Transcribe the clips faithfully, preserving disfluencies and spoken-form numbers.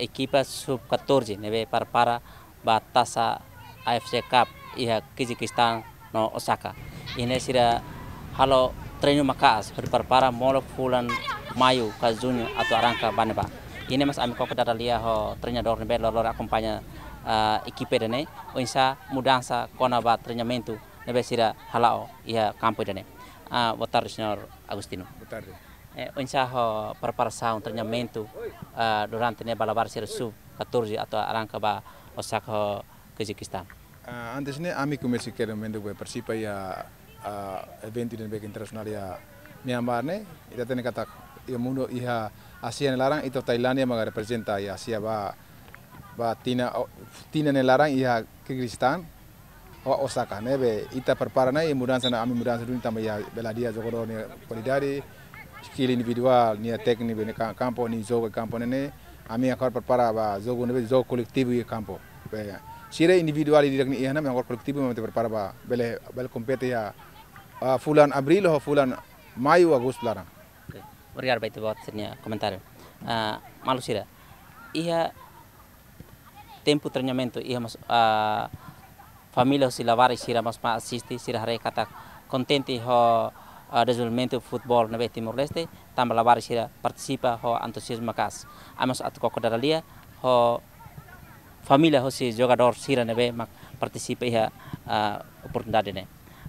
ekipa sub catorze ne'ebé prepara ba Taça A F C Cup iha Kyrgyzstan no Osaka. Iha ne'e sira halo treinu maka'as hodi prepara molok fulan Maiu ka Juñu atu arranka ba ne'ebá. Iha ne'e mós ami koko dada lia ho treinadór ne'ebé loroloron akompaña, ah, ekipa ida-ne'e, oinsá mudansa kona-ba treinamentu ne'ebé sira hala'o iha kampu ida-ne'e. Ah, boa tarde, señór Agostinho. Boa tarde. Eh, oinsá ho preparasaun treinamentu, ah, durante ne'e ba labarik sira sub catorze atu arranka ba Osaka ho Kyrgyzstan? Ah, antes ne'e ami komesa iha momentu ne'ebé partisipa iha, ah, eventu ne'ebé internasionál iha Myanmar ne'e, ita hatene katak iha mundu iha Ázia nia laran, ita Tailándia mak reprezenta iha Ázia ba, ba tinan, oh, tinan nia laran iha Kyrgyzstan ho Osaka, ne'ebé ita prepara ne'e, mudansa ne'e, ami mudansa duni tanba iha bele hadi'a jogadór nia kualidade, skill individuál, nia tékniku ne'e ka-, kampu, nia jogu kampu ne'e, ami agora prepara ba jogu ne'ebé jogu koletivu iha kampu. Be, sira individuál ida-idak ne'e iha, ami agora koletivu, ami prepara ba bele, bele kompete iha, ah, fulan Abríl ho fulan Maiu, Agostu laran. Oke. Obrigadu ba ita-boot sira-nia komentáriu. Ah, maluk sira, iha tempu treinamentu, iha mós, ah, família husi labarik sira mós mai asiste, sira haree katak kontente ho, ah, dezenvolvimentu futeból ne'ebé Timor-Leste, tanba labarik sira partisipa ho antuziazmu maka'as. Ami mós atu koko dada lia ho família husi jogadór sira ne'ebé mak partisipa iha, ah, oportunidade ne'e.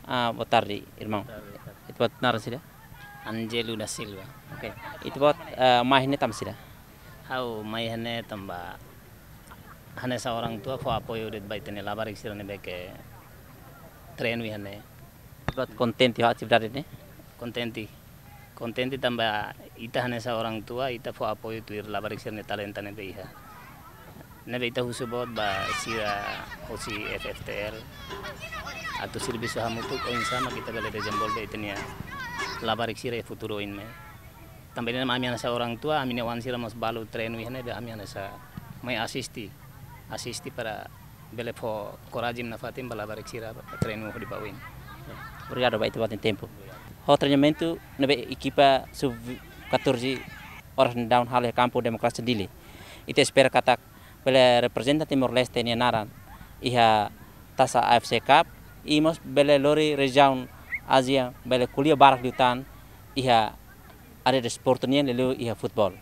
Ah, boa tarde, irmaun. Boa tarde. Ita-boot naran saida? Angelo da Silva. Oke. Ita-boot, ah, mai iha ne'e tanba saida? Ha'u mai iha ne'e tanba hanesan orang tua fó apoiu de'it ba ita-nia labarik sira ne'ebé ke treinu iha ne'e. Ita-boot kontente ho atividade ne'e? Kontente. Kontente tanba ita hanesan orang tua, ita fó apoiu tuir labarik sira-nia talenta ne'ebé iha. Ne'ebé ita husu boot ba sira husi F F T L atu servisu hamutuk oinsá mak ita bele dezenvolve ita-nia labarik sira iha futuru oin mai. Tanba ne'e ami hanesan orang tua, ami-nia oan sira mós balu treinu iha ne'e, be ami hanesan mai asiste, asiste para bele fó korajen nafatin ba labarik sira treinu hodi ba oin. Obrigadu ba ita-boot nia tempu. Ho treinamentu ne'ebé ekipa sub catorze oras ne'e daudaun halo iha kampu Democracia Dili, ita espera katak bele reprezenta Timor-Leste nia naran iha Taça A F C Cup, i mós bele lori rejiaun Ázia, bele ko'alia barak liután iha área desportu nian, liuliu iha futeból.